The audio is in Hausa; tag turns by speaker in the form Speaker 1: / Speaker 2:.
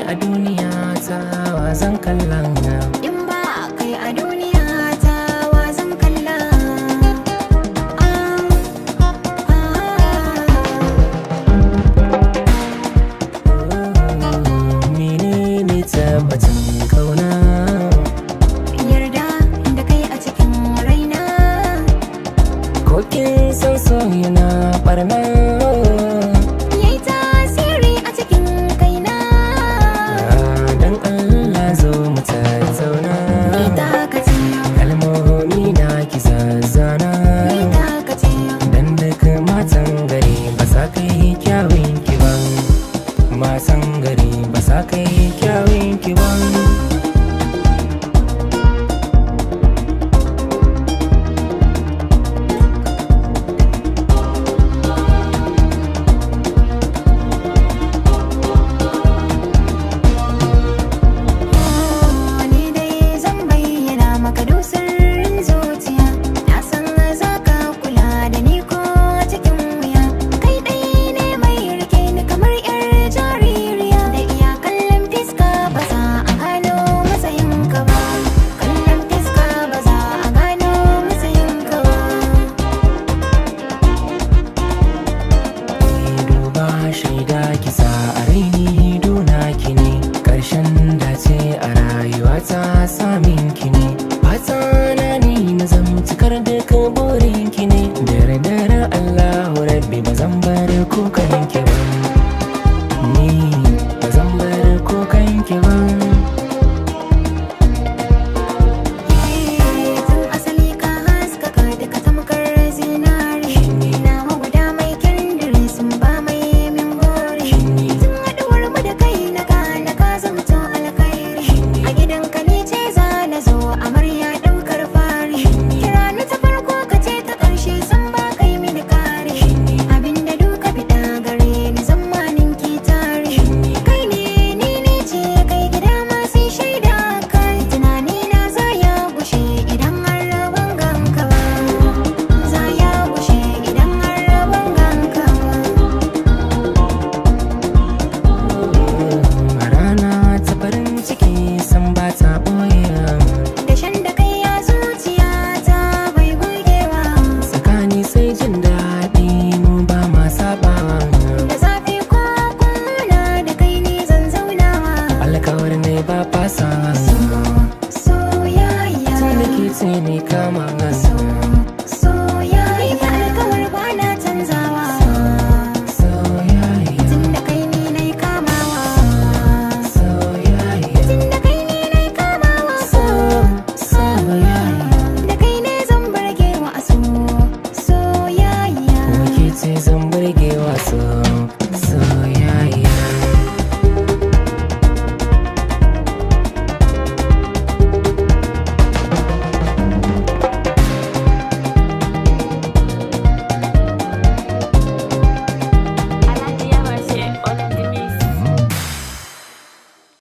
Speaker 1: a duniya ta wa zan kalla?
Speaker 2: In ba kai a duniya ta wa zan kalla?
Speaker 1: Menene tabbacin kauna?
Speaker 2: Yarda da kai a cikin raina.
Speaker 1: Ko kin san so yana barna?
Speaker 2: Yayi tasiri a cikin kaina.
Speaker 1: Dan Allah zo mu tattauna.
Speaker 2: Ni takace,
Speaker 1: kalmomi na ki zazzana.
Speaker 2: Ni takace.
Speaker 1: Dan duk matan gari ba sa kai kyawun ki ba. Matan gari ba sa kai kyawun ki ba.
Speaker 2: Ni dai zan bayyana maka duk sirrin zuciya. Na san za ka kula da ni ko cikin wuya. Kai ɗai ne mai rike ni kamar 'yar jaririya. Da iya kallon fiska ba za a gano matsayinka ba. Kallon fiska ba za a gano matsayinka ba.
Speaker 1: Duba shaida kisa a raini duna ki ne. Karshen dace a rayuwa ta samin ki ne. Fata na ni na zamtukar duk burin ki ne. Dare dare Allahu Rabbi ba zan bar kukan ki ba. Ni ba zan bar kukan ki ba.
Speaker 2: Tun asali ka haskaka duka tamkar zinari. Nawa guda mai kyandire sun ba mai min gori. Tun haɗuwar mu da kai na gane ka zamto alkhairi. A gidanka ni ce za na zo amarya ɗaukar fari. Kira ni ta farko ka ce ta ƙarshe san ba kai mini kare. Abinda duka fiɗa gare ni zamanin ki tare. Kai ne ni ne ce kai gida ma sai shaida kai. Tunani na za ya gushe idan har ban ganka ba. Za ya gushe idan har ban ganka ba.
Speaker 1: A rana ta farin ciki san ba ta ɓoye.
Speaker 2: Dashen da kai ya zuciya ta bai gogewa.
Speaker 1: Tsakani sai jin daɗi mu ba ma sabawa.
Speaker 2: Da zafi ko kuna da kai ne zan zaunawa.
Speaker 1: Alkawar ne ba fasa.
Speaker 2: Soyayya,
Speaker 1: Tun da ke ce ne kama.
Speaker 2: Soyayya, alkawar ba na canzawa.
Speaker 1: Soyayya,
Speaker 2: Tun da kai ni na kamawa.
Speaker 1: soyayya,
Speaker 2: Tun da kai ni na kamawa.
Speaker 1: Soyayya.
Speaker 2: Da kai ne zan burgewa a so. Soyayya.
Speaker 1: Ke ce zan